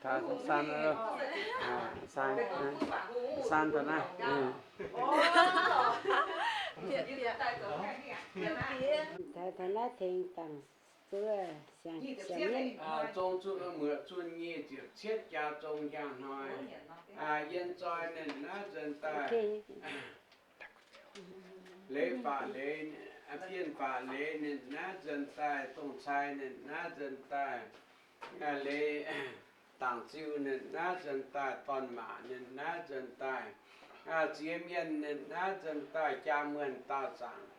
San, san, san taux naaiv. Taux naaiv tengx dangc zuov siang-siang. Zong zunh muoc zunh nyic ziepc cietv jaax zong hiaangx hnoi, yiem zoi ninh naaiv nzuonx daaih. Leiz Faatc Leiz, Bienh Faatc Leiz ninh naaiv nzuonx daaih, Dongh Cai ninh naaiv nzuonx daaih, Leiz Dangc Ziuh ninh naaiv nzuonx daaih, Dorn Maac ninh naaiv nzuonx daaih, Ziex Mienh ninh naaiv nzuonx daaih, Jaa Muonh Daauh Zaangc,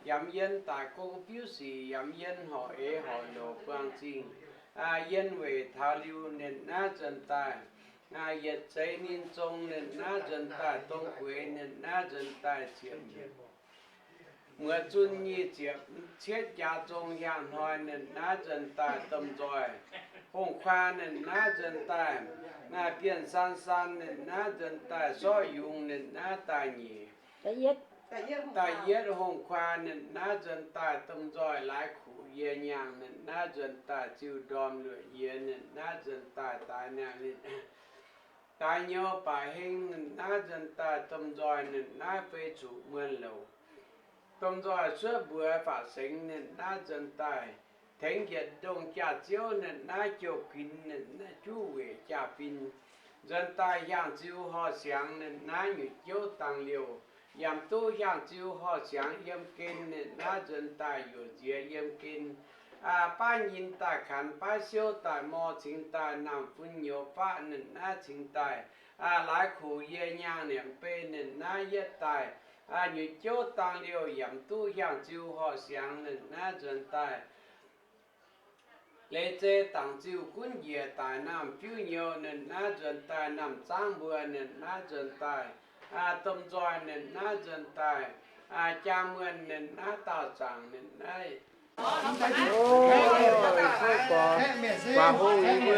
Yamv Yien Daaih Gong Biuv Sic, Yamv Yien Horqc Eix Horqc Loc Buangh Zingh, Yien Weic Taux Liuz ninh naaiv nzuonx daaih, Yietc Zeiz Ninh Zong ninh naaiv nzuonx daaih, Dong Gueix ninh naaiv nzuonx daaih, Ziepc Muoz Zunh nyic ziepc cietv jaax zong hiaangx hnoi ninh naaiv nzuonx daaih, Domh Nzoih Hungh Kuaa ninh naaiv nzuonx daaih, Bienh San San ninh naaiv nzuonx daaih, Sortv Yungz ninh naaiv daaih nyeic. Da'yietv Hungh Kuaa ninh naaiv nzuonx daaih, Domh Nzoih Laaix Kuqv Yie Nyaangh ninh naaiv nzuonx daaih, Ziuh Ndorm Luoqc Yie ninh naaiv nzuonx daaih, Daaix Nyaangh ninh Daaix Nyouz Baac Heng ninh naaiv nzuonx daaih, Domh Nzoih ninh naaiv Fei Zuqc Muonh Louc, Domh Nzoih Cuotv Mbuox Faatc Sengx ninh naaiv nzuonx daaih, Tengx Yietc Ndongh Jaax Ziouv ninh naaiv, Jouh Ginx ninh naaiv, Juv Weic Jaa-Fin nzuonx daaih, Hiaang Ziu Horh Siangx ninh naaiv, Nyutc Jouv Dangh Liouh Yamc Duqv Hiaang Ziu Horh Siangx yiem gen ninh naaiv nzuonx daaih, Yuoqc Nziex yiem gen, Baav Nyinh Daaih Kanx Baav Siouv Daaih Mor Cingx Daaih Naamh Fun Nyouz Faqv ninh naaiv cingx daaih, Laaix Kuqv Yie Nyaangh Niemc Bei ninh naaiv yietv daaih, Nyutc Jouv Dangh Liouh Yamc Duqv Hiaang Ziu Horh Siangx ninh naaiv nzuonx daaih, Leiz Zei Dangc Ziuh Gunv Njiec Daaih Naamh Fiuv Nyouz ninh naaiv nzuonx daaih, Naamh Zaangv Mbuo ninh naaiv nzuonx daaih, Domh Nzoih ninh naaiv nzuonx daaih, Jaa Muonh ninh naaiv, Daauh Zaangc ninh naaiv. Guaax hungh yie mbuo.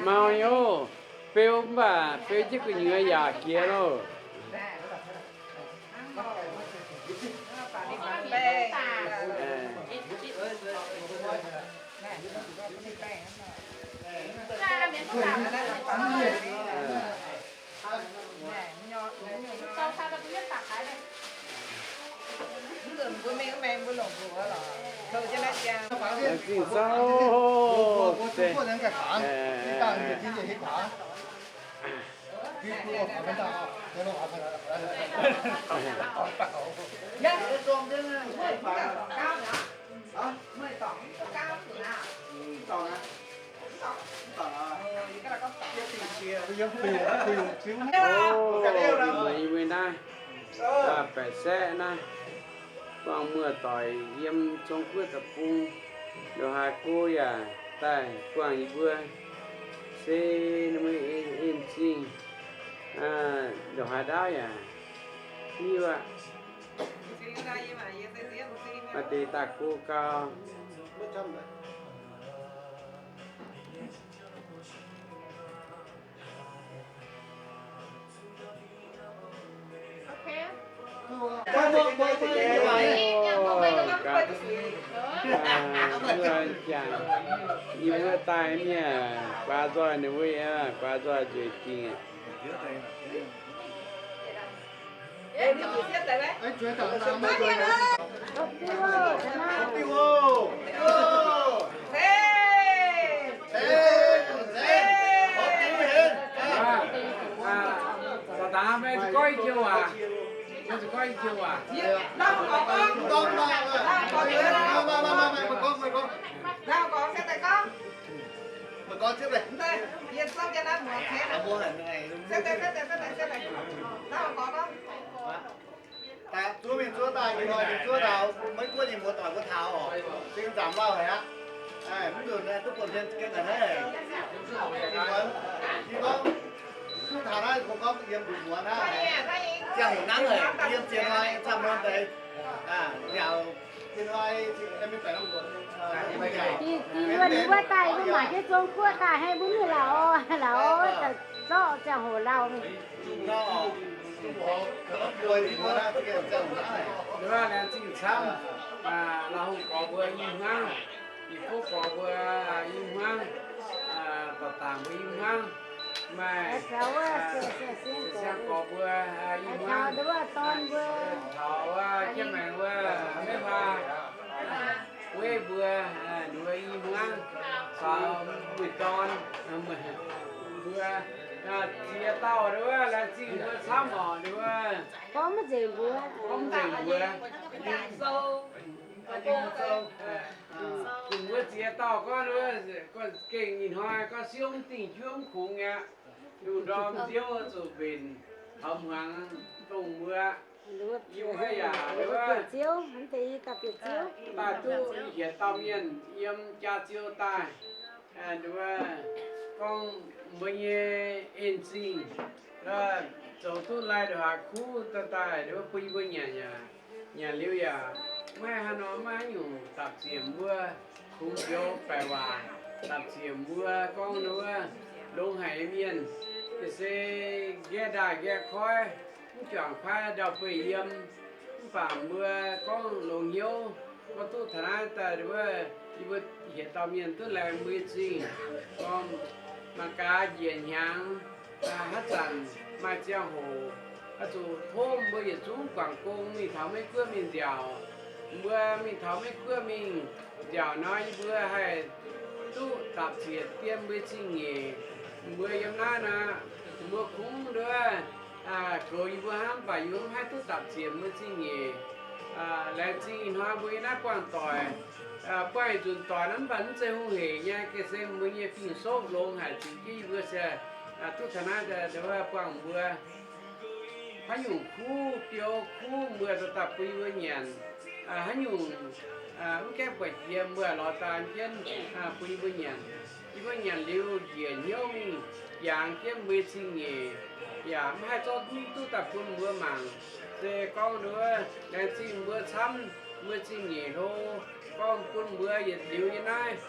Mau nyei, beu mv baac beu jienv gu'nyuoz yaac jiex loh. Zingh zauv se. Yie mbuo naaiv, baeqc saeqv naaiv, buangh muoz-doic yiem Zong-Guoqv deic-bung, ndongc haaix go yaac daaih buangh yie mbuo, se ninh mbuo en zingh, ndongc haaix ndaauv yaac hiuv aqv. Maaih deix daaih go gau. Jangc, yie mbuo daaih mienh guaax nzoih ninh mbuo, guaax nzoih nzueic dingc. Zuov mingh zuov daaih, ih hnoi mingh zuov taux Meiv Guoqv nyei muoz-doic wuov taux oc, zinh nzaangc lauh haic aqv. Mv nzunc duqv buonc hmien jienv naaiv haic. Ih muonz, ih gorngv duqv taux naaiv, mbuo gorngv yiem nduqc muonz naaiv, ziangh hoc nangv haic, yiem ziex hnoi camv hnoi deix, nziaauc ziex hnoi, Da'nyeic wuov daaih mbuo mangc jienv Zong-Guoqv daaih haiz mbuo mingh lauc, lauc zorqv ziangh hoc lauh mingh. Laengz zingh camv, Lauh Hungh gorx mbuo i hmuangv, Ging-Fuqv gorx mbuo i hmuangv, Da'dangc mbuo i hmuangv, maaih Siang gorx mbuo i hmuangv, taux wuov Jienv Maengx wuov Meiv Huaa, Weiv mbuo, ninh mbuo i hmuangv, caux mueiz dorn, mbuo ziex dauh wuov laengz zingh mbuo camv oc, ninh mbuo gorngv mv nzengc mbuo, gorngv mv nzengc mbuo. Ninh mbuo ziex dauh gorngv, gengh ih hnoi gorngv siouv mv dingh juov mv kungx aqv. Lungh ndorm nziouv zuqc mbenc taux hmuangx dongh mbuo. Yie mbuo yaac bieqc ziouv, mv deix daaih bieqc ziouv, daaih duqv hietc dauh mienh yiem jaax ziouv daaih, gorngv mbuo nyei en zingh zoux duqv lai ndongc haaix kuv daaih daaih, bun yie mbuo nyanc yaac, nyanc liuz yaac maiv haaix nor maiv haaix nyungc dapc ziepc mbuo kungx joux baeqc waac, dapc ziepc mbuo gorngv wuov longx haic nyei mienh, se nqaeqv ndaaih nqaeqv koiv, mv juangc kuaaiv ndau-beih yiem. Mv baac mbuo gorngv longx hnyouv, gorngv duqv taux naaiv daaih wuov, yie mbuo hietc dauh mienh duqv laengz mbuo nyei zingh, gorngv mangc gaax njiec hnyangx, haaix zanc maaih ziangh hoc, oix zuqc tov mbuo yietc zungv guangc gong mingh taux Meiv Guoqv mingh nziaauc. Mbuo mingh taux Meiv Guoqv mingh nziaauc nor, yie mbuo haih duqv dapc ziepc dien mbuo nyei zingh nyeic. Mbuo yiem naaiv nor, mbuo kungx nduov goux yie mbuo hnangv, mv baac yie mbuo mv haih duqv dapc ziepc mbuo zingh nyeic. Laengz zingh ih hnoi mbuo yiem naaiv buangh doic, buangh yietc nzunc doic nor, mv baac mv zeiz hungh heic nyei, gengh se mbuo nyei fing-soqv longx haic, zuqc jienv yie mbuo se duqv taux naaiv buangh mbuo. Haaix nyungc kuv biou kuv mbuo daaih bun yie mbuo nyanc. Haaix nyungc mv gaengh buatc jiex mbuo lorz daan jienv bun yie mbuo nyanc. Yie mbuo nyanc liuz njiec hnyouv mingh, jangx jienv mbuo zingh nyeic, yaac mv haih zorqv mv duqv daaih bun mbuo mangc. Se gorngv nduov laengz zingh mbuo camv, mbuo zingh nyeic hlo, gorngv bun mbuo yietc liuz nyei naaiv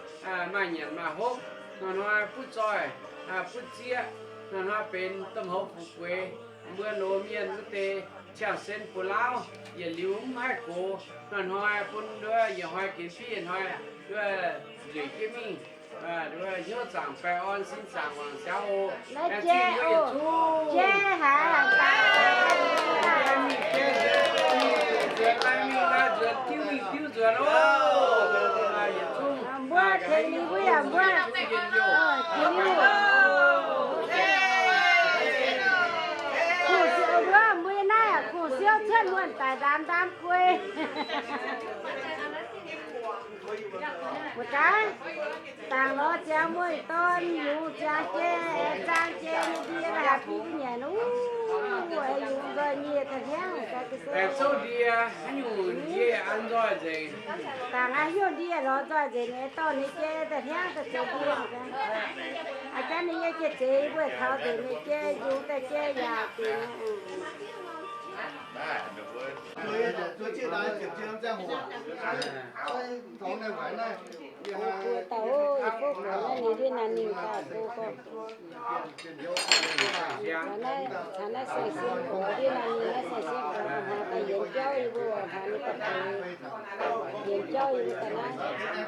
maaih nyanc maaih hopv, hnoi-hnoi butv zoih, butv zieqv, hnoi-hnoi benx domh houx fu'jueiv, mbuo loz mienh wuov deix ciangh sen buoz-lauv, yietc liuz mv haih gox, hnoi-hnoi bun nduov yietc hnoi ginx fiev yietc hnoi nduov nzueic jienv mingh. Nduov hnyouv zaangc baengh orn, sin zaangc wangc jaax oc. Laengz zingh mbuo yietc zungv. Jai haic, jai mingh jai nzuonx, jai mingh lai nzuonx, diuv mingh diuv nzuonx oc. Yietc zungv mbuo tengx ninh mbuo yaac mbuo, kuv siou nduov mbuo naaiv kuv siou cuotv muonh daic ndaam ndaam guei. Mbuo gaax, dangc lorz ziangx muoz-dorn, yungz ziangx jai, aengx zaang jai nyei ndie, haaix bun mbuo nyanc, wuov, yungz nzoih nyie da'hniangv. Aengx zouv ndie, haaix nyungc ndie an nzoih nzengc. Dangc haaix nyungc ndie lorz nzoih nzengc, aengx dorh ninh jai da'hniangv daaih zoux ndie. Aa, janx ninh nyei jai zeix, mbuo taux nzengc ninh jai, yungz daaih jai yaac dingc. Mbuo dauh oc, yie fouv guangc naaiv ninh ndiev naaiv ninh daaih go gorngv. Caux naaiv, caux naaiv saeng-sieqv gorx ndiev naaiv ninh naaiv saeng-sieqv gorx haaix daaih yienx jauv yie mbuo, haaix ninh daaih yienx jauv yie mbuo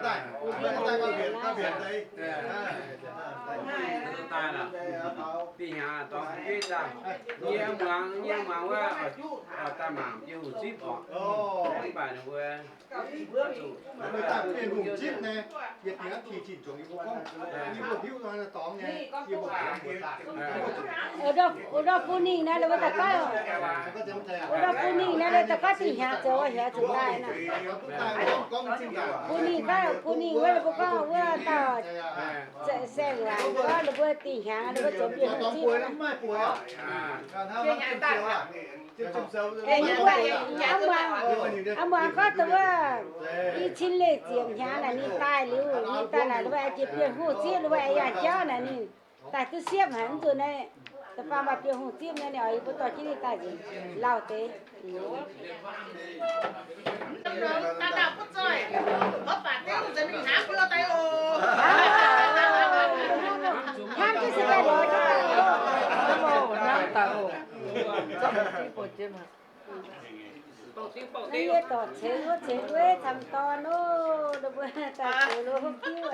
daaih naaiv, ndiev naaiv ninh naaiv. Daaih lorqc, dih hnyangx dorngx fu'jueiv daaih. Nyei muangx, nyei muangx wuov, daaih mangc Bienh Hungh zipv orqc. Mv baac ninh mbuo, mbuo daaih Bienh Hungh zipv naaiv, yietc dingc aqv, tih zinh zuangx yie mbuo gorngv, yie mbuo hiuv nor dorngx nyei, yie mbuo mbuox daaih. Wuov ndorm bun ninh naaiv, ninh mbuo daaih goiv, wuov ndorm bun ninh naaiv, ninh daaih goiv dih hnyangx zoux, hnyangx zoux daaih naaiv. Bun ninh goiv, bun ninh wuov, ninh mbuo gorngv wuov dauh saeng-laangc wuov, ninh mbuo dih hnyangx, ninh mbuo zoux Bienh Hungh zipv. Aa, muangx gorngv dongh wuov i cin leih ziepc hnyangx naaic ninh daaih liuz, ninh daaih naaic, ninh mbuo aengx jiex Bienh Hungh zipv, ninh mbuo aengx yangh jauv naaic ninh daaih duqv siepv haic. Mv zuqc naaiv, da'faanh maaih Bienh Hungh zipv nyei, ninh oix yie mbuo dorh jienv ninh daaih nzengc lauh deix. Hnamv jienv se daaih lorz jienv daaih. Naaiv yie dorc ceix wuov ceix wuov camv dorn oc, ninh mbuo daaih zoux lo hopv diuv.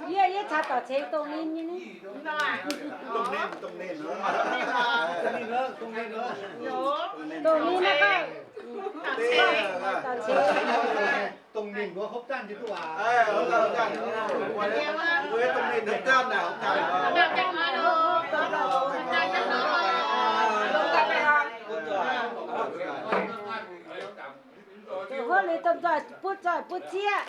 Yie, yie caux dorc ceix dongh ninh nyei ni. Dongh ninh naaiv gaax, dorc ceix. Dongh ninh mbuo hopv dangh jienv duqv waac. Hopv liuz domh nzoih butv zoih butv zieqv.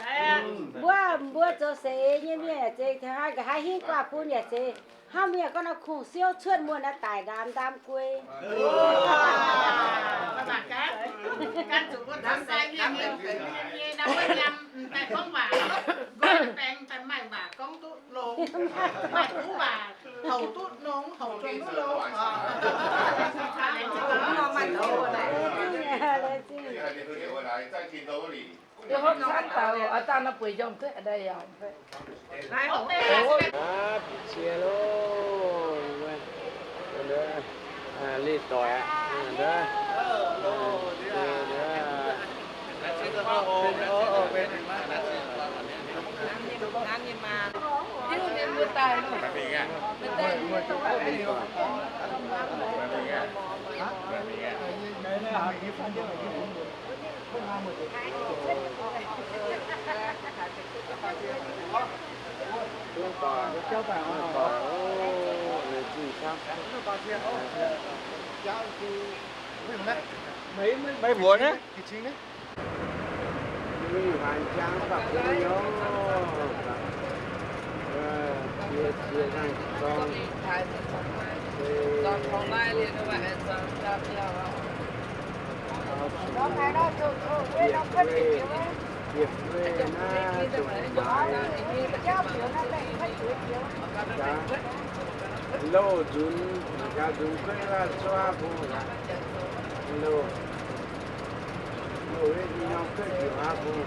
Mbuo, mbuo zoux seix nyei mienh yaac zeiz, nqa'haav hingv guaax bun yaac zeiz. Hnangv mienh gorngv nor, kungx siouv cuotv muonh naaiv daic ndaam ndaam guei. Yie hopv camv dauh, aa, dangh naaiv bueix njormh cuotv daaih yaac. Aa, bieqc cie loh. Leih doic aqv. Maiv mbuox naaiv. Louh nzunc, gaax nzunc kuiv laaih cuotv bung gaax. Louh, louh i norm kuiv ziouc aqv bung.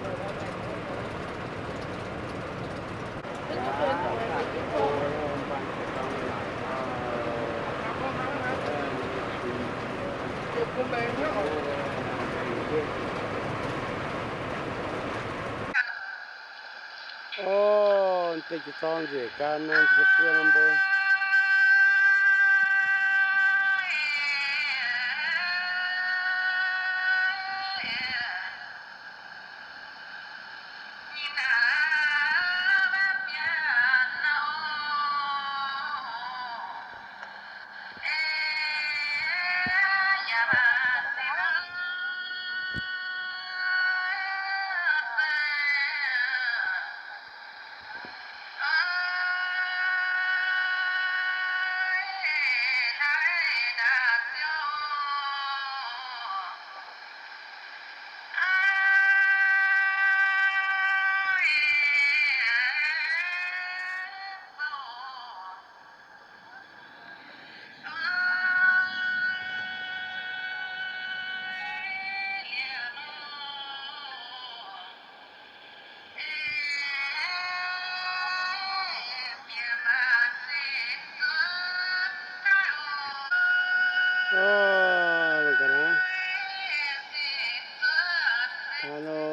Orv, deix jiez zorng nzengc ga'naaiv, deix buo norm mbo.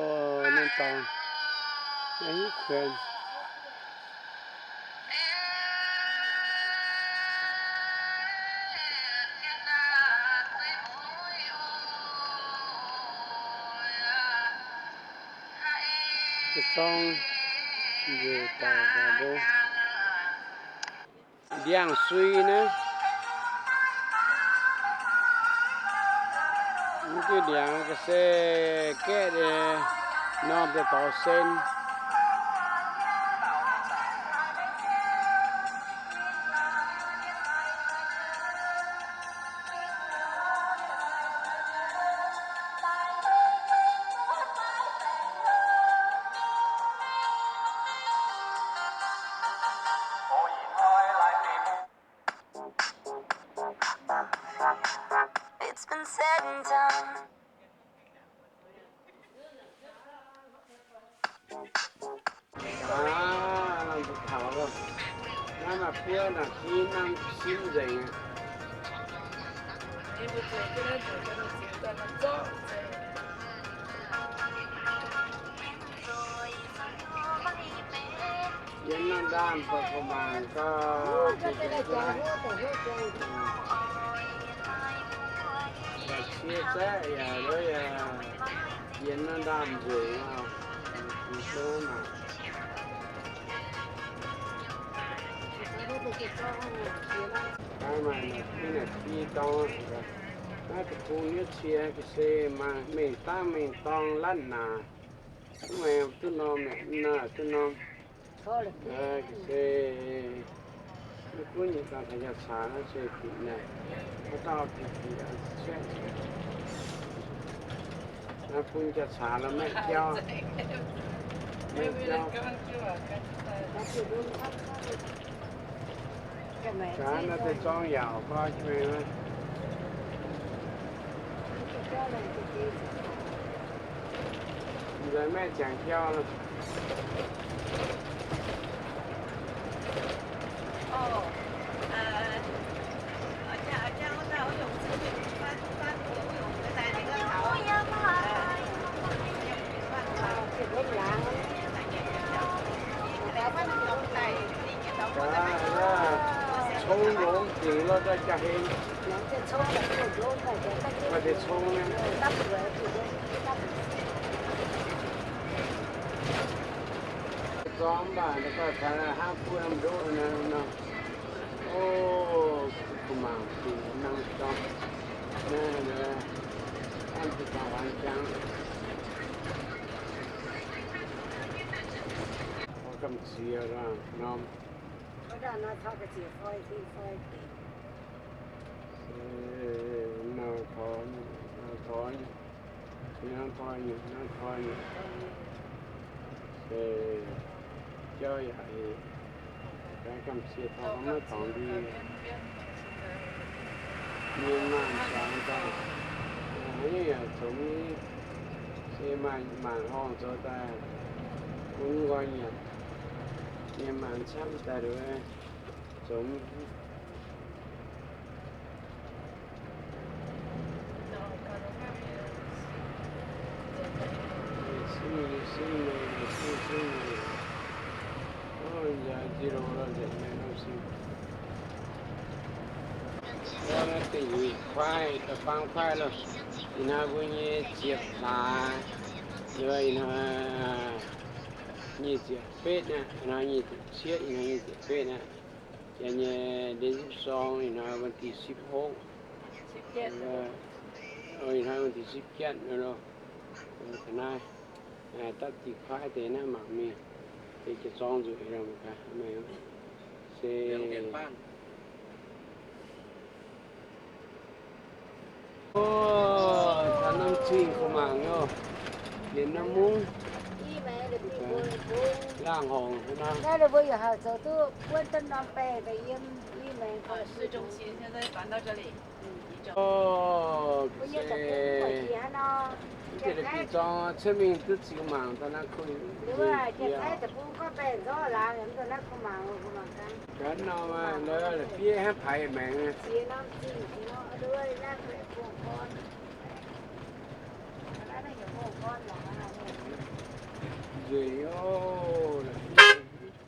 Ninh dorngx, ninh hiuv kuonx. Zorng nzueic daic mbuo. Ndiangx-sui naaiv, mv diuh ndiangx ga'sie gaeqv nyei, norm deix dorh sen. Aav, lamh zuqc taux loh. Naaiv maaih buov naaic, i norm simv nzengc aqv. Yienx norm ndaamv baac mangc gaax, cie zaeqv yaac yienx norm ndaamv nzueic aqv. Maaih naaic i dorngx, naaiv deic-bung nyei cie ga'sie mengh dangv mengh dorng lanv naaic. Mv aengx duqv norm, naaic duqv norm. Ga'sie mv gunv nyei dangh taux jaa-caax naaiv se bieqc naaic, haaix dauh bieqc bieqc cuotv. Naaiv bun jaa-caax la'maeqv jauv, maeqv jauv. Gaax naaiv deix zorng yaauc gorx jienv mingh. Nzaic maeqv ziangx jauv. Cong longx dingc lorh daaih jaa-hlen. Maaih deix cong nyei. Zorng mv baac da'gorx taux hnangv buo norm ndoqv nor. O, kuv mangc dingc norm dorngx. Naaiv, naaiv, an deix dorngx waanc jangx. Gamh nziex norm. Nor tor, nor tor, nor tor nyei, nor tor nyei. Se jauv yaac gaax gamh nziex taux maiv dorngx ndie. Mienh maanh jangx daaih, haaix nyungc yaac zungx se maaih maanc horngh zoux daaih bun nqoi nyanc. Mienh maanh camv daaih duqv zungx. Naaiv da'nyeic kuaaiv, da'faam kuaaiv loh. Ih hnoi mbuo nyei ziepc hlaax, ih hnoi nyic ziepc betv aqv, ih hnoi nyic ziepc cietv, ih hnoi nyic ziepc betv aqv. Janx nyei เดือนสิบสอง, ih hnoi วันที่สิบหก. Ih hnoi วันที่สิบเจ็ด loh. Ga'naaiv dapv deix kuaaiv deix naaiv mangc mingh, deix jiex zorng nzueic loh. Se O, taux norm zingh kuh mangc loh. Yietc norm mungv, laangh horngc nor. O, se, mv baac la'bieiv-zorng cuotv mingh duqv ziux mangc daaih naaiv kuh. Gaax norm la'bieiv hnangv paaix maengx. Nzueic oc,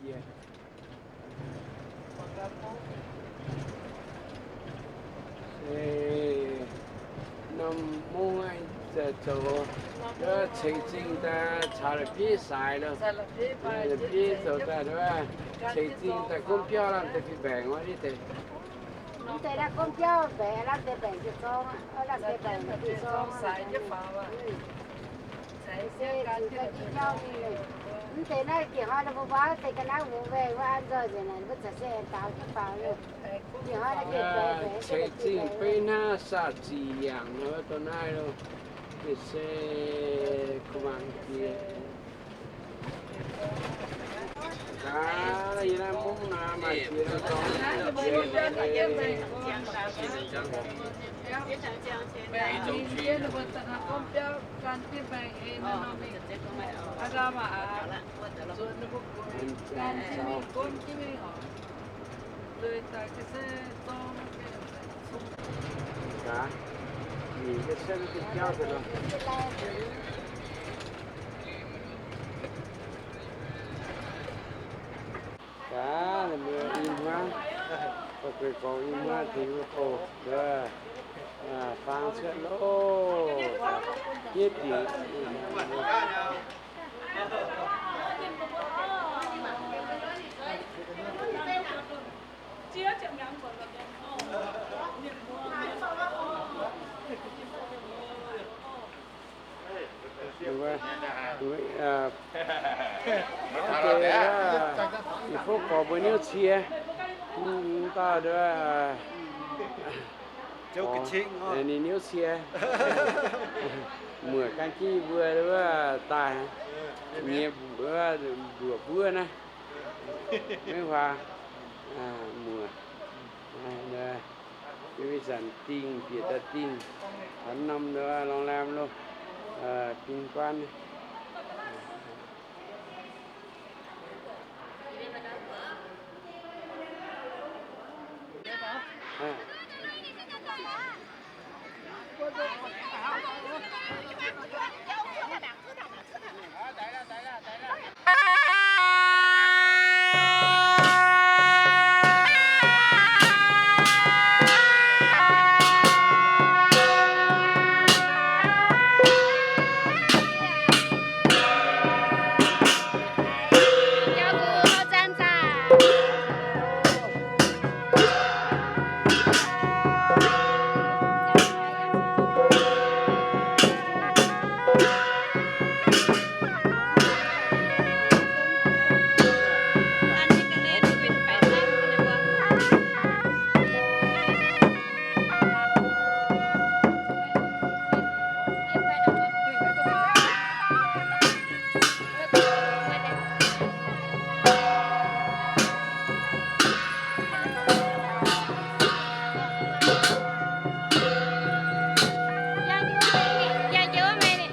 jiex. Se norm mungv zoux, ceix zingh daaih caux la'bieiv saaix lo. La'bieiv zoux daaih, ceix zingh daaih gomv biauv lamh deix fih mbaengc wuov deix. Mv deix naaiv gomv biauv mbaengc, lamh deix mbaengc jiez zorng, lamh deix mbaengc jiez zorng. Mv deix naaiv diex hnoi ninh mbuo mbuo deix ga'naaiv wuov weih wuov an nzoih nzengc naaic, mbuo caux se aengx daaux jienv faaux. Ceix zingh beiv hnangv saah ziqc yangh nor dongh naaiv lo. Ga'naaiv se kuv mangc jiex. Gaax, yie naaiv mungv naaiv maaih jiex nor gorngv. Gaax, ninh mbuo i hmuangv, gueix gorngx i hmuangv tengx mbuo doqc, faang cuotv loh, jiex diuc. Ih fouv gorx mbuo niouv cie, mv dauh ninh niouv cie, muoc gan jienv yie mbuo wuov daaih, nyiex mbuoqc buov naaiv, maiv huaax, muoc. Ih zanc dingh bieqc daaih dingh, taux norm lorng lam loh, bing guan.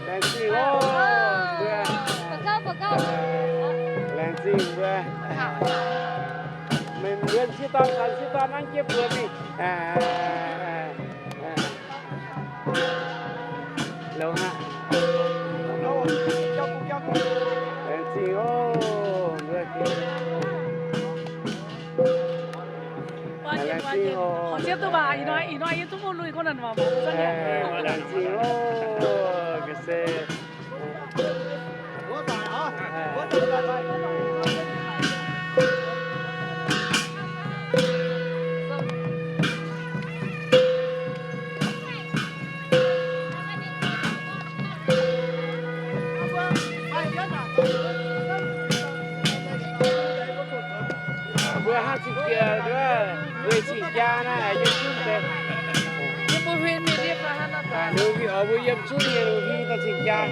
Laengz zingh oc, mbuo. Laengz zingh mbuo. Meih mbuo sieqv dorn, caux sieqv dorn hnangv jienv mbuox mingh. Longx aqv. Laengz zingh oc, mbuo. Laengz zingh oc. Laengz zingh oc, ga'sie. Mbuo hnangv zinh jiex nduov, weic zingh jaa naaiv yiem zunv deix. Ninh mbuo huin mingh liepc fai hnangv nor. Ninh mbuo huin, mbuo yiem zunv nyei, ninh mbuo huin daaih zingh jaa.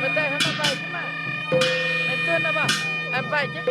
Meih daaih hnangv nor baaih jienv maah. Meih duqv nor baac, baaih jienv.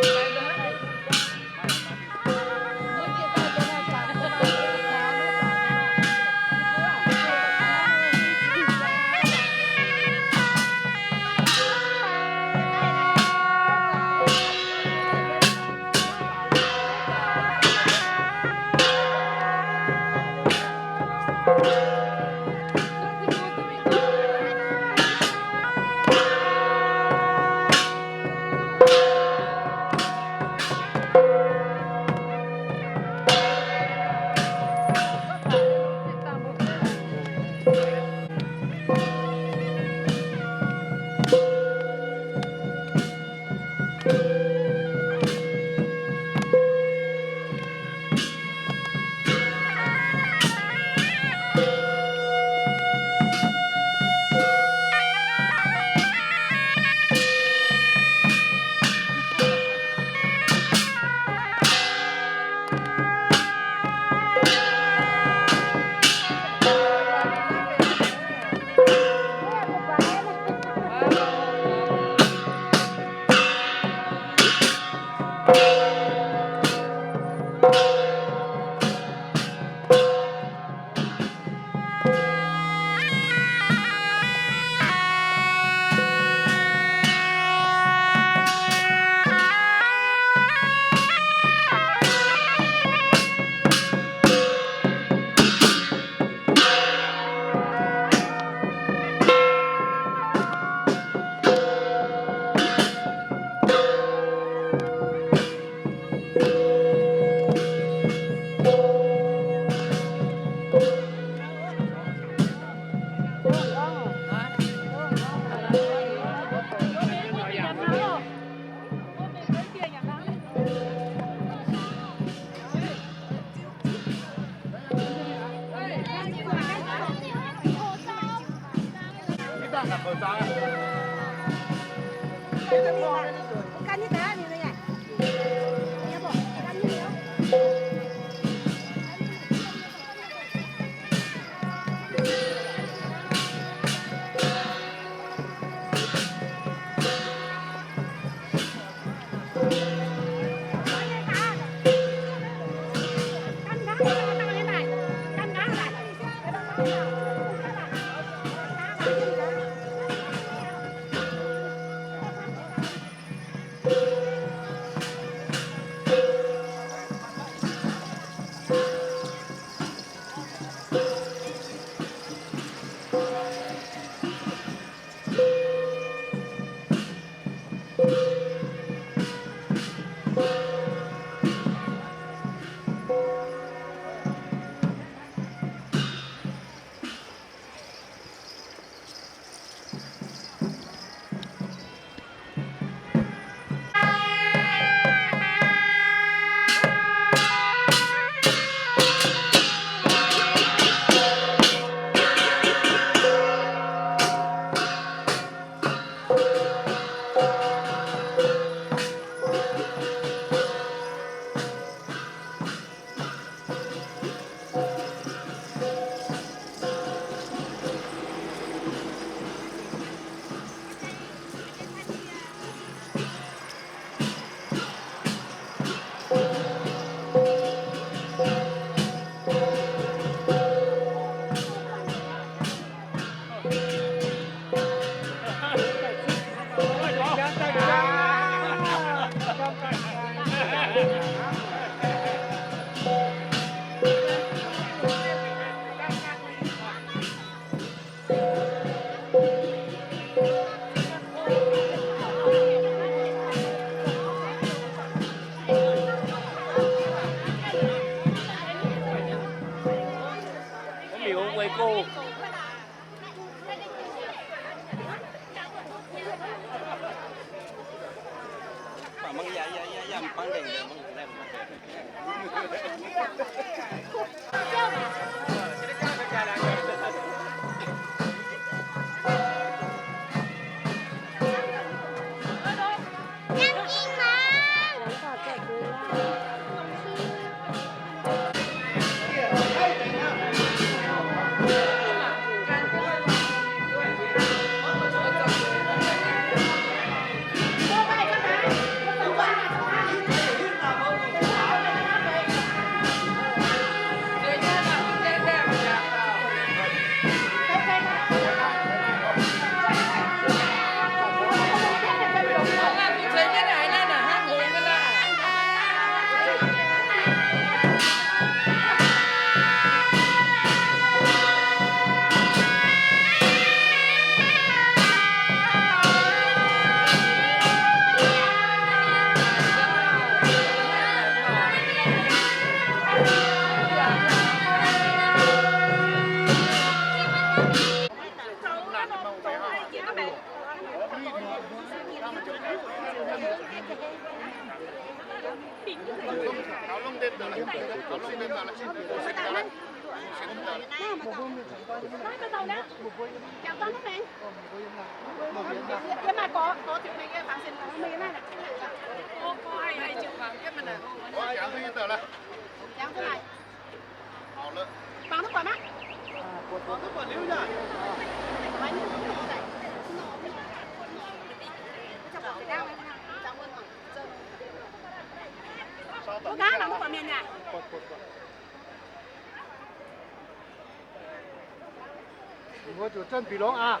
你们就真比拢啊！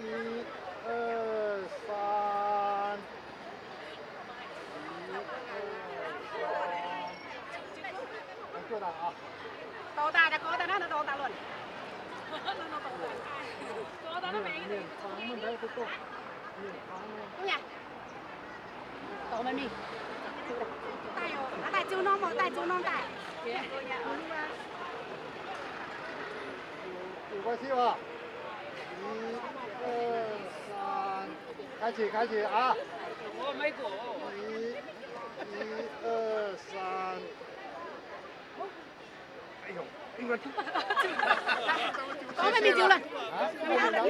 一、二、三。一、二、三。来，坐那啊。Dorh daaih, dorh daaih, dorh daaih luonc. Mienh faang mv ndau duqv dongh. Mienh faang nyei. Daaih, daaih ziux norm, daaih ziux norm daaih. Ih, ih, 开始，开始啊！一、一、二、三。哎呦，哎呦，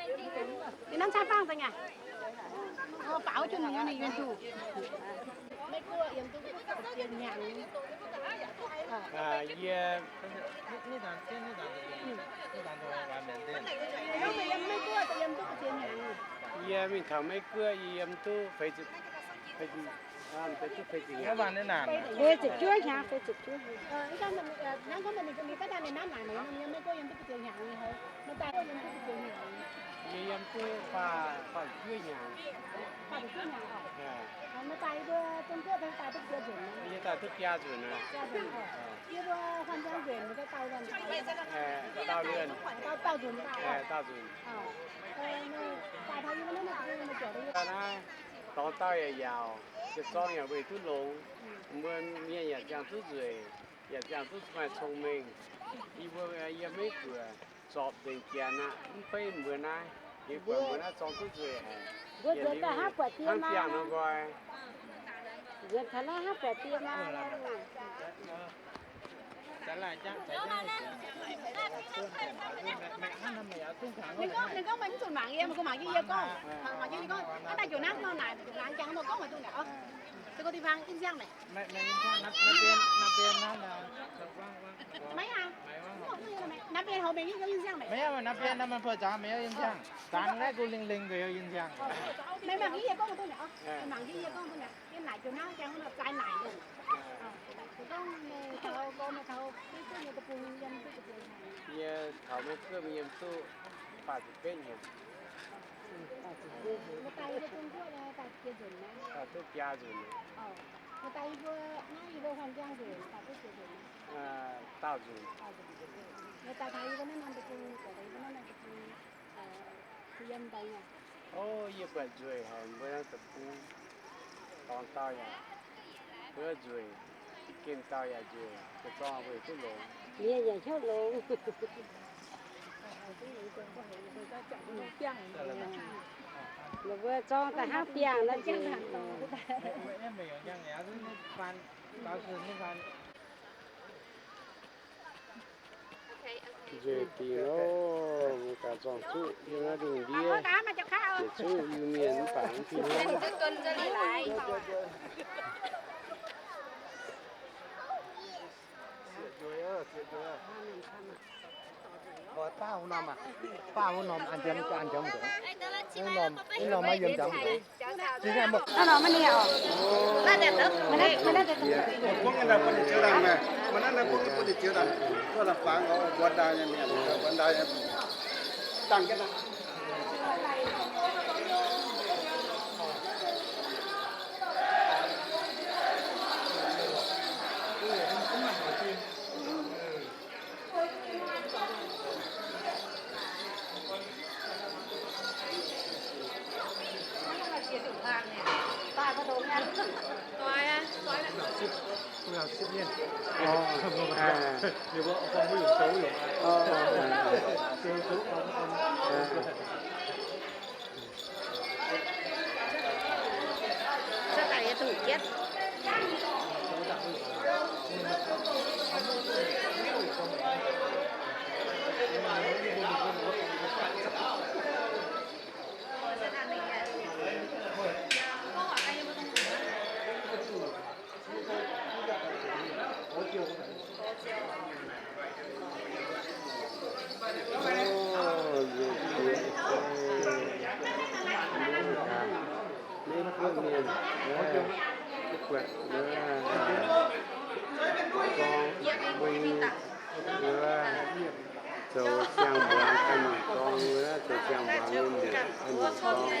Ninh hnamv caqv fangv daaih nyei. Baaux jienv ninh nyei yunh duqv. Maiv guoqv yiem duqv ziex hnyangx. Yie, yie mingh taux Meiv Guoqv yie yiem duqv, feix ziepc juov hnyangx, feix ziepc juov hnyangx. Yie yiem duqv faah, faah ziepc juov hnyangx. Yie daaih duqv biaa nzunc aqv. Dauh nzunc, dauh nzunc. Naaiv dorngx dauh yaac yaauc, jiez zorng yaac weih duqv longx. Mbuo mienh yaac ziangh duqv nzueic, yaac ziangh duqv maaih cong-mengh. Yie mbuo yiem Meiv Guoqv zorpc nzengc janx aqv, mv beiv mbuo naaiv. Yie buatc mbuo naaiv zorng duqv nzueic haic. Mbuo nzuonx daaih hnangv buatc die maa. Nzuonx taux naaiv hnangv buatc die maa. Ninh gorngv, ninh gorngv meih mv zuqc mangc yie, meih gorngv mangc jienv yie gorngv, mangc jienv yie gorngv, hnangv naaic njoux naaiv nor gorngv meih duqv naaic oc. Se gorngv da'faang yinh siang meih. Maiv, naaiv bian hoz mengh yinh siang meih. Zanc naaiv gu lingh lingh nzengc yinh siang. Meih mangc jienv yie gorngv duqv naaic oc. Mangc jienv yie gorngv duqv naaic. Yie naaic njoux naaiv jangx nor zaaix naaic nzengc. Gorngv meih taux, gorngv meih taux, Meiv Guoqv nyei deic-bung yiem duqv ziex hnyangx. Yie taux Meiv Guoqv yiem duqv faah ziepc betv hnyangx. Daaih duqv biaa nzunc. Dauh nzunc. O, yie buatc nzueic haic mbuo naaiv deic-bung. Dorngx dauh yaac buov nzueic, gemh dauh yaac nzueic, jiez zorng weih duqv longx. Mienh yaac hnyouv longx. Longc mbuo zorng daaih hnangv biangh nor nzengc. Nzueic dingc loh, mbuo gaax zorng duqv yiem naaiv lungh ndiev, yietc zungv Iu-Mienh mv baac mv fih hnangv. Baav wuov norm aqv, baav wuov norm an jienv, an jienv nzengc. Wuov norm, wuov norm maiv yiem jangx nzengc. Maiv guoqv mienh, buatc gorngv mbuo nyei, zoux siang-mbuangz ganh nyungc gorngv, zoux siang-mbuangz nyei mienh ganh nyungc gorngv.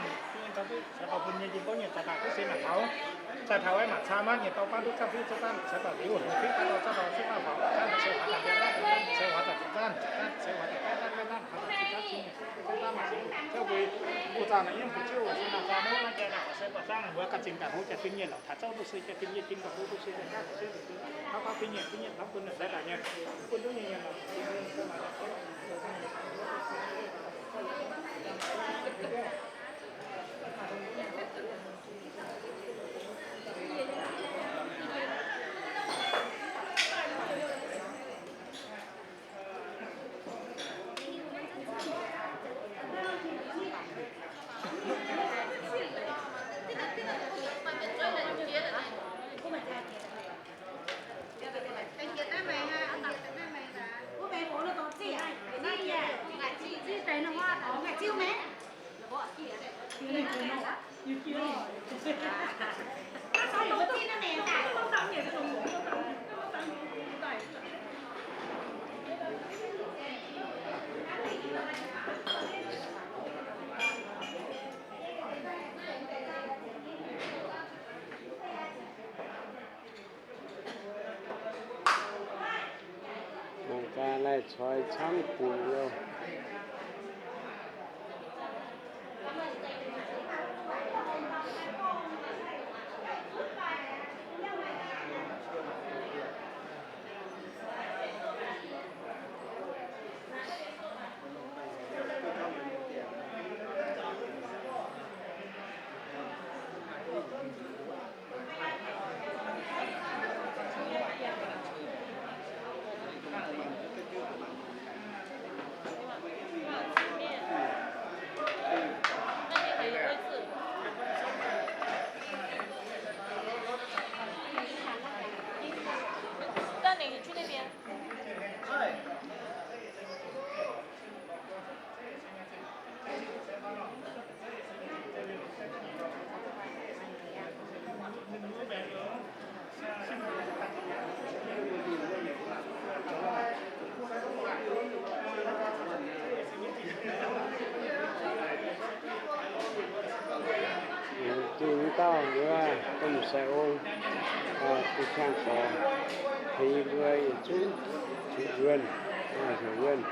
zaangv, caux dauh bun nyei njien-youh nyei zaux daaih duqv se mangc taux. Zaih taux aeqv, mangc caa maanv nyei dorng baav duqv zaangv fiuv zouv zaanv, caux dauh liuz hungx fiuv baav dorh zaangv dorh fiuv baav faaux zaangv, ceix waac daaih biauv zaangv, ceix waac daaih zaangv zaanv, ceix waac daaih gaanv zaangv gaanv zaangv, caux dauh ceix zaangv cingx nyei zouv zaanv mangc cingx, caux buo buoz zaangv naaic yiem fu'jueiv wuov se naaic zaangv mouv naaiv jai naaic se buatc zaangv mbuo ganh zingh daaih hungx jaa-fin nyei lorqc, taux zouv duqv se jaa-fin nyei jin gauh hu duqv se jaa-fin nyei, fin nyei taux bun naaic sai daaih nyei, bun duqv nyei nyei lorqc. Mangc gaax, laih coix camv dingc loh. Dingh wuov dauh wuov domh sai-ong, duqv qangx gorx, tengx yie mbuo yietc zungv zuqc wuonh, heuc wuonh.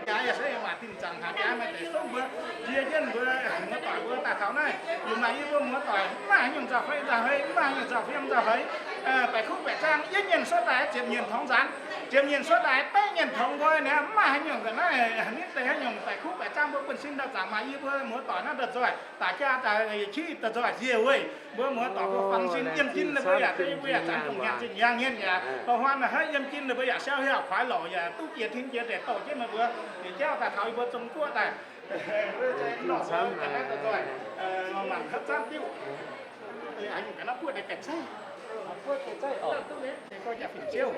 Jaax yaac se maaih dinh zaangc haaix jaax maaih deix songv mbuo, jiex jienv mbuo muoz-doic mbuo daaih taux naaiv, yie maaih yie mbuo muoz-doic mv maaih haaix nyungc nzauh fei nzauh heix, mv maaih haaix nyungc nzauh fei nzauh heix, baeqc kuv baeqc zaang yietv nyienh suotv daaih ziepc nyienh torngx nzaanx. Ziepc nyeic suotv daaih beqv nyeic tongx nqoi naaiv, mv maaih haaix nyungc ga'naaiv, ninh deix haaix nyungc daic kuv baeqc zaang mbuo buonv-sin dauh zaangc maaih yie mbuo muoz-doic naaiv da'nzoih, daaih jaa daaih qiex da'nzoih nzie weic mbuo muoz-doic mbuo fangx sin yiem jin ninh mbuo yaac deix mbuo yaac zanc dongh nyanc zinh yangh hmien yaac hlo huan naaic hnaiv yiem jin ninh mbuo yaac siau hiaauh kuaaiv lorqc yaac duqv jiex tin jiex deix douh jienv meih mbuo. Liuz jauv daaih taux yie mbuo Zong Guoqv daaih mbuo ga'naaiv da'nzoih mangc hopv zaanv diuh. Ga'naaiv buoqv deix ga'zeiv, buoqv ga'zeiv oc. Gorngv jaa-fin ziouv,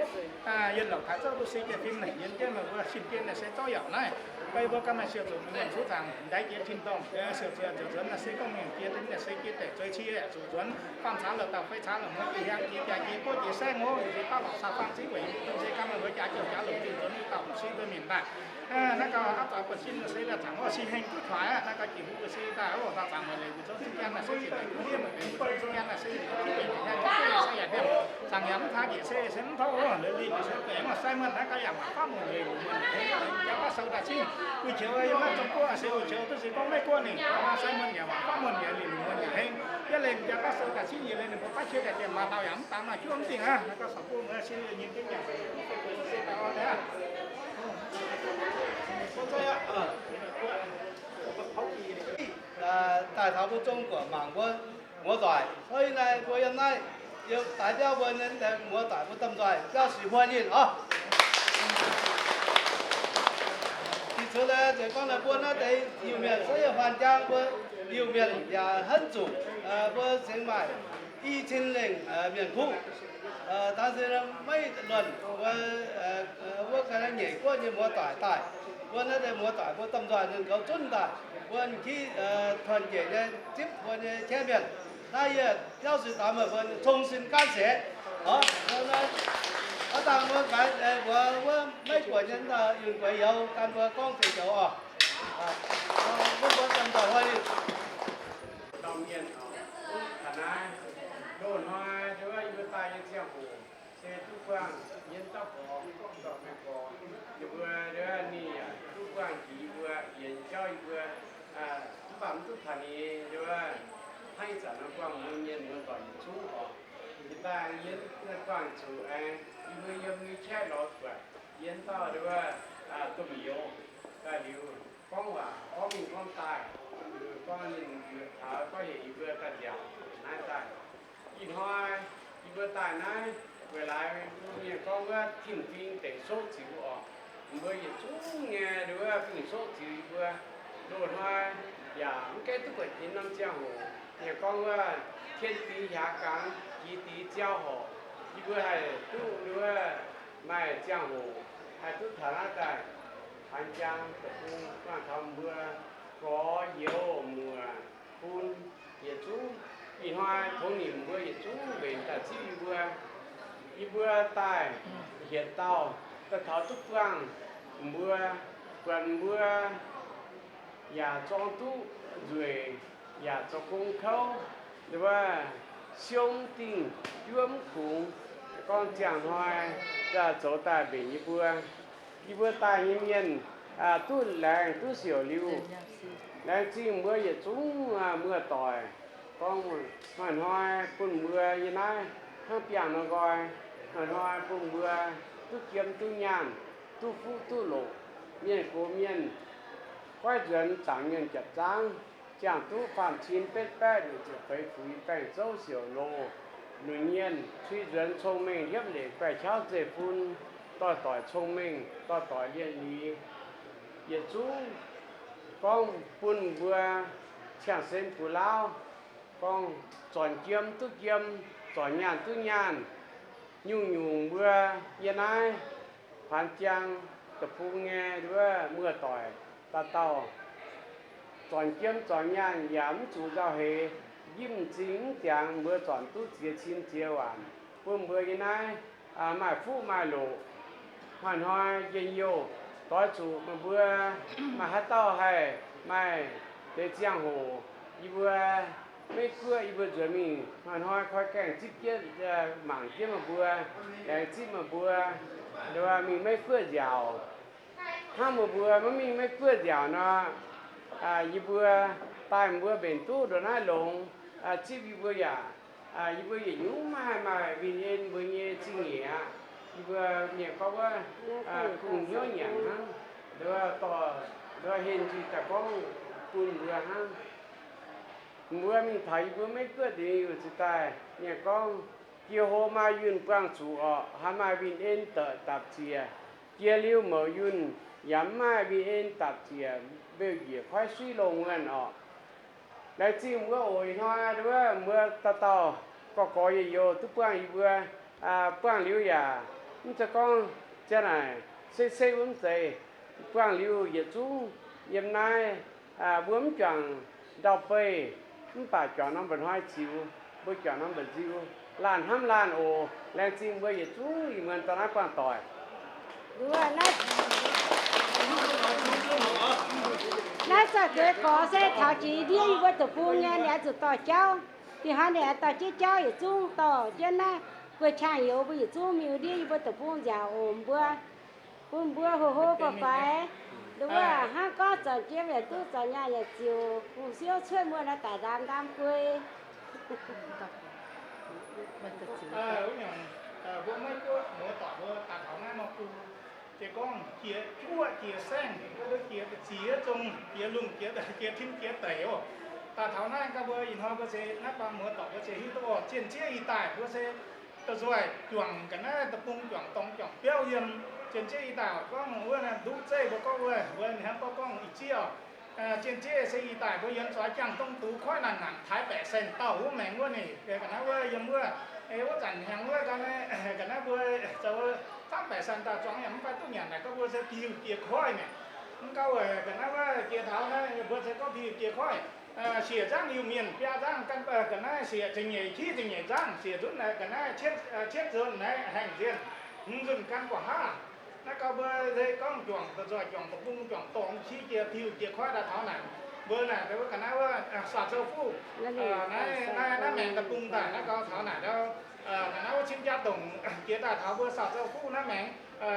yienh louc taaix zouv mbuo se jaa-fin naaic yiem jienv meih mbuo sin bienh naaic se zorqv yaac naaiv. Beiv mbuo ganh maaih siouc zuqc mienh zuqv zaangc ndaix jiex tin-dorngh, siouc zuqc nzuonx naaic se gorngv mienh jiex deix naaic se jiex daic zueiz cie yaac zuqc nzuonx faam caax la'dauh fei caax la'hmueiz jiex hiaang jiex jaax jiex buov jiex saengv hov jiex baav lorqc saa faang zingv weic mbuo se ganh meih mbuo jaax jouh jaax louc jiex nzuonx wuov dauh mbuo sin mbuo mienh daaih. Naaiv gau aav zanc buonv-sin se daaih zaangc orqc, sin heng duqv taaix aqv. Naaiv gau jiex huv mbuo se daaih oc, daaih zaangc meih leiz mbuo zouv zingv jienv naaic se jiex leiz kuv ndiev meih leiz mbuo zouv zingv jienv naaic se jiex leiz kuv ndiev meih heng jienv se yaac ndiev. Zaangc yaac mv taaih jiex se se mv tov oc, leiz lih jiex se gueic mv sai muonh. Naaiv gau yaac mangc fav muonh leiz lungh muonh yaac heng, jaa baav sou daaih cingv. Wuic qiex yiem naaiv Zong Guoqv se wuic qiex duqv se gorngv Meiv Guoqv ninh sai muonh yaac lih lungh muonh yaac heng. Yie leiz jaa baav sou daaih cingv yie leiz ninh mbuo baav qiex daaih dien maaz dauh yaac mv dangx maaih juov mv dingh aqv. Naaiv gau sorc bung mbuo sin nyei jienv yaac se se daaih orn aqv. Daaih taux mbuo Zong Guoqv mangc mbuo muoz-doic, so yie naaiv mbuo yiem naaiv yiem daaix biauv mbuo nyei muoz-doic mbuo domh nzoih biauv sic huo nyinh oc. Da'yietv cuotv naaiv zeiz gorngv naaiv mbuo naaiv deix Iu-Mienh se yiem Faanx Jaang mbuo Iu-Mienh yaac henv zuqc mbuo cingx maaih i cin lengh mienh kuv. Dangh se maiv luonc mbuo, wuov ga'naaiv nyeic guoqv nyei muoz-doic daaih, mbuo naaiv deix muoz-doic mbuo domh nzoih ninh goux zunv daaih, mbuo m'kiv tuon njiec nyei zipv mbuo nyei qiex mienh. Naaiv yie biauv sic daux meih mbuo cong-sin gaanv seix. Ov, ov dangh mbuo gaix mbuox wuov Meiv Guoqv nyei yunh gueix youz gan mbuo gorngv zeix joux oc. Mbuo mbuo gan nzoih hnoi ninh Dauh mienh oc, taux naaiv loz-hnoi nduov yie mbuo daaih nyei ziangh hoc se duqv buangh yie dauh gorx, dorh mienh gorx, yie mbuo nduov ninh yaac duqv buangh jiex yie mbuo, yienx jauv yie mbuo, mv baac mv duqv taux ninh nduov hnangv ih zanc nor buangh mbuo mienh muoz-doic yietc zungv oc. Yie daaih yie buangh zuqc aengx yie mbuo yiem nyei qaqv lorz buatc yie dauh nduov domh youz daaih liuz gorngv waac gorngv mingh gorngv daaih, gorngv ninh taux gorngv heuc yie mbuo daaih nziaauc naaiv daaih. Ih hnoi yie mbuo daaih naaiv weic laaix mbuo mienh gorngv wuov tin-fing dengc soqv ziux oc. Mbuo yietc zungv nyei nduov fingx soqv ziux yie mbuo. Loz-hnoi yaac mv gaengh duqv buatc jiex norm ziangh hoc, mienh gorngv wuov tien dix hiaangx gangx, jiex dix ziangh hoc, yie mbuo haih duqv nduov maaih ziangh hoc haih duqv taux naaiv daaih Faanx Jaang deic-bung, guangc taux mbuo gorx youz muoc bun yietc zungv. Ih hnoi tongx nimc mbuo yietc zungv mbenc daaih zipv yie mbuo. Yie mbuo daaih hietc dauh daaih taux duqv buangh mbuo, buatc mbuo yaac zorng duqv nzueic, yaac zoux gong kouv, wuov siou mv dingh, juov mv kungx, gorngv ziangh hnoi daaih zoux daaih mbenc yie mbuo. Yie mbuo daaih nyei mienh duqv laengz duqv siouc liuz, laengz zingh mbuo yietc zungv muoz-doic. Gorngv hnoi-hnoi bun mbuo yie naaiv hnangv biangh nor nqoi, hnoi-hnoi bun mbuo duqv jiem duqv nyaanh, duqv fuqv duqv loqc, mienh gox mienh goiv nzuonx zaangc mienh japc zaangv, ziangh duqv faam cin betv baeqv luoqc ziepc feix fuix baengc zouv siouc loz, lunx nyienh cui nzuonx cong-mengh hiepv leic baeqv qauv zeiv-fun, doix-doix cong-mengh, doix-doix lienh liz. Yietc zungv gorngv bun mbuo ciangh sen bungx lauv, gorngv zornc jiem duqv jiem, zornc nyaanh duqv nyaanh. Nyungc-nyungc mbuo yie naaiv Faanx Jaang deic-bung nyei wuov muoz-doic dauh dauh zornc jiem zornc nyaanh yaac mv zuqc nzauh heix, njimv m'zing mv jangx, mbuo zornc duqv ziex cin ziex waanc bun mbuo yie naaiv maaih fuqv maaih loqc. Hnoi-hnoi njien-youh doix zuqc meih mbuo maaih haaix dauh haih maaih deix ziangh hoc, yie mbuo Meiv Guoqv yie mbuo nzuonx mingh hnoi-hnoi koi gaengh zipv jienv mangc jienv meih mbuo, laengz zipv meih mbuo mingh Meiv Guoqv nziaauc. Hnangv meih mbuo maiv mingh Meiv Guoqv nziaauc nor, yie mbuo daaih mbuo mbenc duqv ndongc naaiv longx, zipv yie mbuo yaac, yie mbuo yietc nyungc maiv haih maaih win-en mbuo nyei zingh nyeic aqv. Yie mbuo mienh gorngv wuov, kungx hnyouv nyanc hnangv, nduov dorh, nduov heh nzuih daaih gorngv bun mbuo hnangv. Mbuo mingh taux yie mbuo Meiv Guoqv dingc yunh cingx daaih, mienh gorngv, jiex hlo maaih yunh buangh zuqc orqc, haaix maaih win-en dapc ziec. Jiex liuz mouc yunh yaac mv maaih win-en dapc ziec, mbeu njiec koiv suiv longh wuonh orqc. Laengz zingh mbuo oc. Ih hnoi nduov mbuo dauh dauh gorx gorx youz youz duqv buangh yie mbuo, buangh liuz yaac mv zeiz gorngv ziang naaic se se wuov mv zeiz. Buangh liuz yietc zungv yiem naaiv, mbuo mv juangc ndau-beih, mv baac juangc norm mba'hnoi ziux, mbuo juangc norm mba'nziu, laanh hnamv laanh oc. Laengz zingh mbuo yietc zungv ih muonz dorh naaiv buangh doic. Naaiv zaux-deix gorx se taux jiex ndiev yie mbuo deic-bung nyei, ninh oix zuqc dorh jauv. Dih hnoi ninh oix dorh jienv jauv yietc zungv dorh jienv naaiv guei qangx youz mbuo yietc zungv mingh ndiev yie mbuo deic-bung nziaauc oc mbuo. Bun mbuo hlo hlo faix-faix, nduov hnangv gorngv zoux jiem yaac duqv, zoux nyaanh yaac ziux, hungh siouv cuotv muonh naaiv daaih nzaamz nqaam guei. Mbuo Meiv Guoqv muoz-doic mbuo daaih taux naaiv nor bung, se gorngv jiex juoqv jiex saengv, jiex ziex zong, jiex lungh jiex, jiex tim jiex deic oc. Daaih taux naaiv gauh mbuo ih hnoi mbuo se naaiv baan muoz-doic mbuo se hiuv duqv oc, zien zieqv ih daaih mbuo se da'nzoih juangc ga'naaiv deic-bung, juangc dorngx juangc biauv yiem. Zien zieqv ih daaih gorngv wuov naaiv nduqc zeiv mbuo gorngv wuov, mbuo hnamv gorngv gorngv ih zieqv oc. Zien zieqv se ih daaih mbuo yiem zuqc Janx-Dong dux koiv naaic naanc Taiv Baeqc Saeng dauh wuov maengx wuov ninh, ga'naaiv wuov yiem wuov, wuov zanc hnyangx wuov ga'naaiv, ga'naaiv mbuo zoux Taiv Baeqc Saeng dauh zuangx yaac mv fai duqv nyanc naaic, gorngv mbuo se diuh jiex koiv mi'aqv. Mv gauh weic ga'naaiv wuov jiex taux naaiv mbuo se gorngv diuh jiex koiv. Siec nzangv Iu-Mienh biaa nzangv, ga'naaiv siec ziepc nyeic, qiex ziepc nyeic nzangv, siec nzunv naaiv ga'naaiv cietv nzunv naaiv haengh nzienh, hmz nzunv gan gu'haav. Naaiv gauh mbuo se gorngv juangc da'nzoih juangc deic-bung, juangc dorngx qiex jiex diuh jiex koiv daaih taux naaic, mbuo naaic wuov ga'naaiv wuov Saaux Zou Fuqv, naaiv, naaiv maengx deic-bung daaih naaiv gauh taux naaic ndau, ga'naaiv wuov cingv jaa dongc jiex daaih taux mbuo Saaux Zou Fuqv naaiv maengx,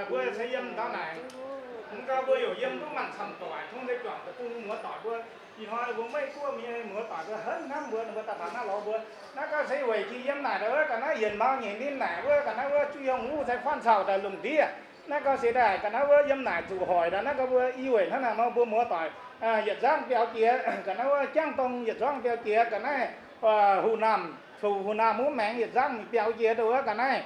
mbuo se yiem ndau naaic. Mv gauh mbuo yaac yiem duqv maanc camv doic, tong se juangc deic-bung muoz-doic mbuo. Ih hnoi mbuo Meiv Guoqv mienh muoz-doic mbuo hentv hnamv mbuo, mbuo daaih taux naaiv lorz mbuo. Naaiv gauh se weic jiex yiem naaic ndau wuov ga'naaiv yienc mauz nyeic ninh naaic wuov ga'naaiv wuov Zuiz Hungh Wuv se faanv caux daaih lungh ndiev. Naaiv gauh se daaih ga'naaiv wuov yiem naaic zuqc hoic daaih. Naaiv gauh mbuo i weic hnangv naaic nor mbuo muoz-doic yietc nzangv biaux jiex, ga'naaiv wuov Jangv Dong yietc nzangv biaux jiex, ga'naaiv Hu Naamh, Hu Naamh wuov maengx yietc nzangv biaux jiex dongh wuov ga'naaiv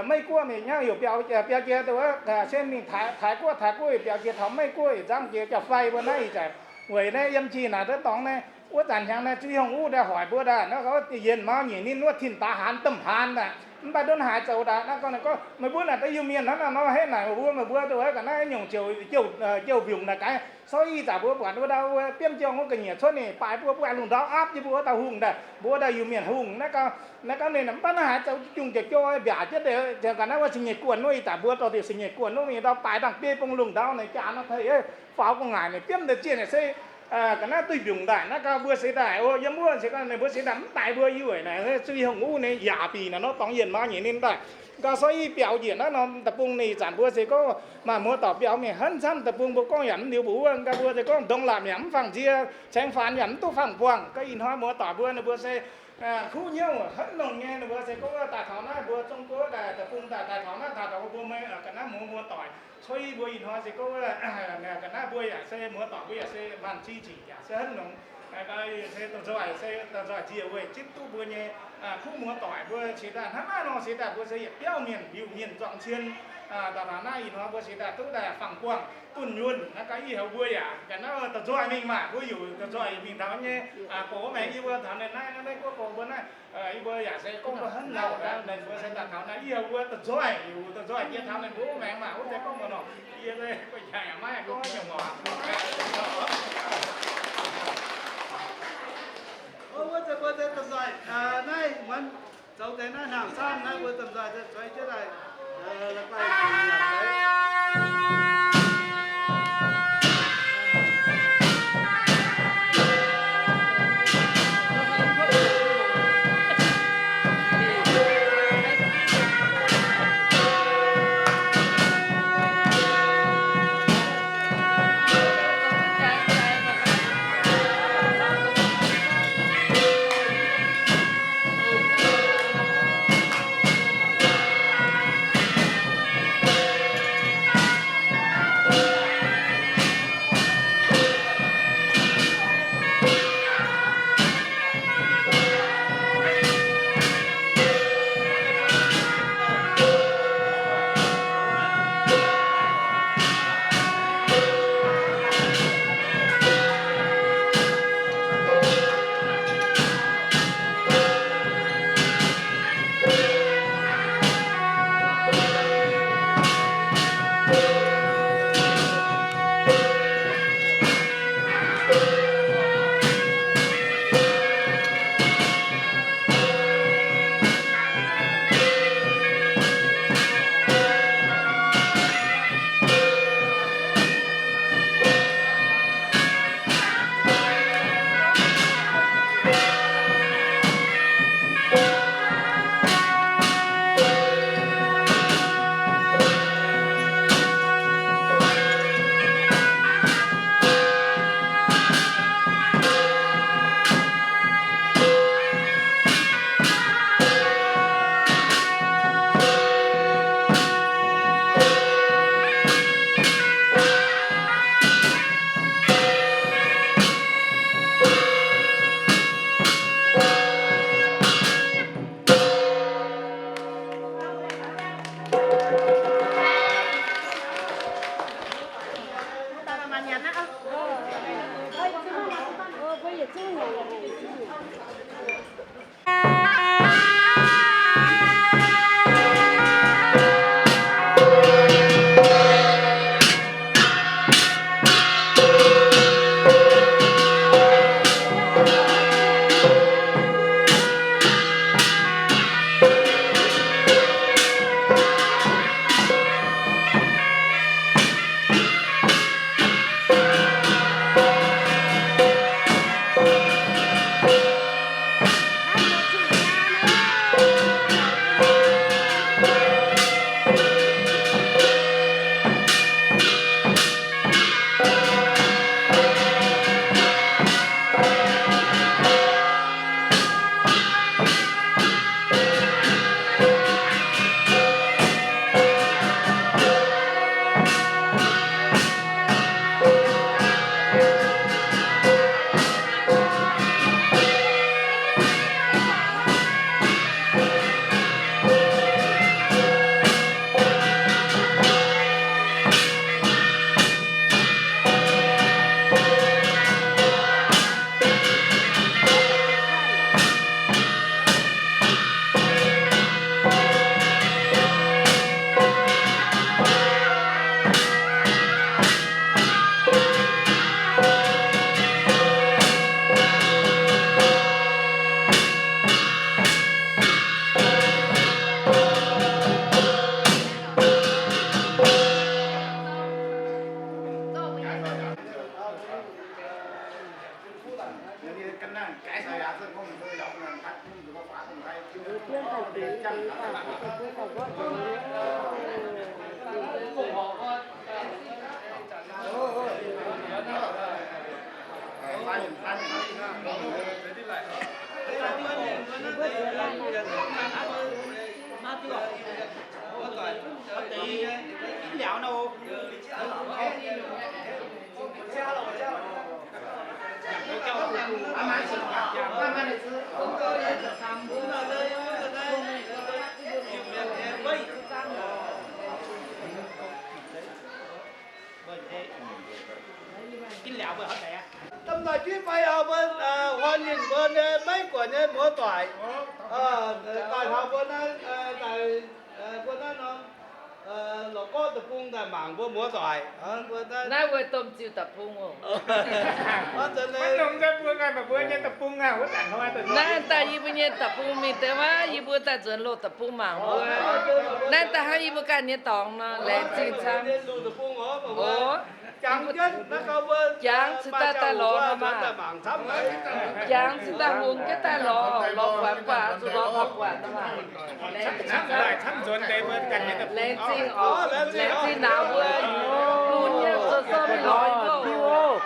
Meiv Guoqv mingh nyauv heuc biaux, biaux jiex dongh wuov se mingh Taiv Guoqv, Taiv Guoqv heuc biaux jiex taux Meiv Guoqv yietc nzangv jiex, jauv-faix mbuo naaiv ih zanc weic naaiv yiem jiex naaic daaih dorngx naaiv, wuov zanc hnyangx naaiv Zuiz Hungh Wuv daaih hoic mbuo daaih, naaiv gauh yienc mauz nyeic ninh wuov tin daax haanz domh haanz daaih, mv baac ndonv haaix zoux daaih. Naaiv gorngv, naaiv gorngv meih mbuo naaic daaih Iu-Mienh hnangv naaiv nor henv naaic mbuo, meih mbuo dongh wuov ga'naaiv nyungc ziouc, ziouc, ziouc mbiungc naaic gaax. Sou i zanc mbuo buatc wuov dauh biemv jong wuov ga'nyiec cuotv ninh baaix mbuo, mbuo lungh ndau aapv jienv mbuo wuov dauh hungh daaih, mbuo wuov dauh Iu-Mienh hungh. Naaiv gauh, naaiv gauh ninh mv baac naaiv haaix zoux jungh jiex joh mbiaac jienv deix, ga'naaiv wuov cingx nyeic guonh wuov, ih zanc mbuo dorh diuc cingx nyeic guonh wuov, mingh ndau baaix dangh biei bung lungh ndau naaic jaax nor, hei, faaux gu'nguaaic naaic biemv deix zienh naaic se ga'naaiv duih mbiungc daaih. Naaiv gauh mbuo seix daaih, o, yiem wuov se gorngv ninh mbuo seix daaih mv daaih mbuo i weic naaic, Zuiz Hungh Wuv ninh yaac bieqc naaic nor dorngx yienc mauz nyeic ninh daaih. Gauh sou i biaux njiec naaiv norm deic-bung ninh ih zanc mbuo se gorngv maaih muoz-doic biaux mingh henv camv deic-bung mbuo gorngv yaac mv liuz mbuo wuov, gauh mbuo se gorngv ndongc laatc yaac mv fangx nzie, cengx faanx yaac mv duqv fangx buangh. Gauh ih hnoi muoz-doic mbuo ninh mbuo se kuv hnyouv henv longx nyei. Ninh mbuo se gorngv wuov daaih taux naaiv mbuo Zong Guoqv daaih deic-bung daaih, daaih taux naaiv, daaih taux mbuo mei ga'naaiv muoz muoz-doic. Cuotv i mbuo ih hnoi se gorngv wuov ga'naaiv mbuo yaac se muoz-doic, mbuo yaac se maanc zingh yaac se henv longx. Se da'nzoih, se da'nzoih nziex weic zipv duqv mbuo nyei kuv muoz-doic mbuo seix daaih hnangv naaiv nor, seix daaih mbuo se yietc biauv mienh, liuh mienh, zuangx cien. Daaih taux naaiv ih hnoi mbuo seix daaih duqv daaih fangx buangh dunh yunh. Naaiv gaax ih hnoi mbuo yaac ga'naaiv da'nzoih mingh maah, mbuo yuc da'nzoih mingh taux nyei. Gox maengx yie mbuo taux naaiv, naaiv Meiv Guoqv gox mbuo naaiv, yie mbuo yaac se gorngv mbuo henv lauh daaih, ninh mbuo se daaih taux naaiv, yie mbuo da'nzoih, yuc da'nzoih jiex taux ninh mbuo maengx maah, wuov deix gorngv mbuo nor, yie se guei jangx yaac maiv gorngv nyungc oc. Wuov deix mbuo se da'nzoih naaiv muonz zoux deix naaiv hnaangx camv naaiv mbuo da'nzoih se zueiz jienv daaih la'guaih nyanc deix. Domh noic jienv fai mbuo huon nyinh mbuo nyei maiv guoqv nyei muoz-doic, daaih taux mbuo naaiv, daaih mbuo naaiv norm la'gorqv deic-bung daaih mangc mbuo muoz-doic. Naaiv wuov domh ziuh deic-bung oc. Naaiv daaih yie mbuo nyei deic-bung mingh deix waac, yie mbuo daaih nzuonx loz deic-bung mangc mbuo. Naaiv daaih hnangv yie mbuo ganh nyei dorngx nor, laengz zingh camv. Jangx cingx daaih daaih lorz nor maah. Jangx cingx daaih hungx jienv daaih lorz, lorz guaatc guaatc, zuqc lorz taux guaatc nor maah. Laengz zingh camv, laengz zingh oc, laengz zingh naaic mbuo bun yie zoux zorqv mingh lorz yie mbuo oc.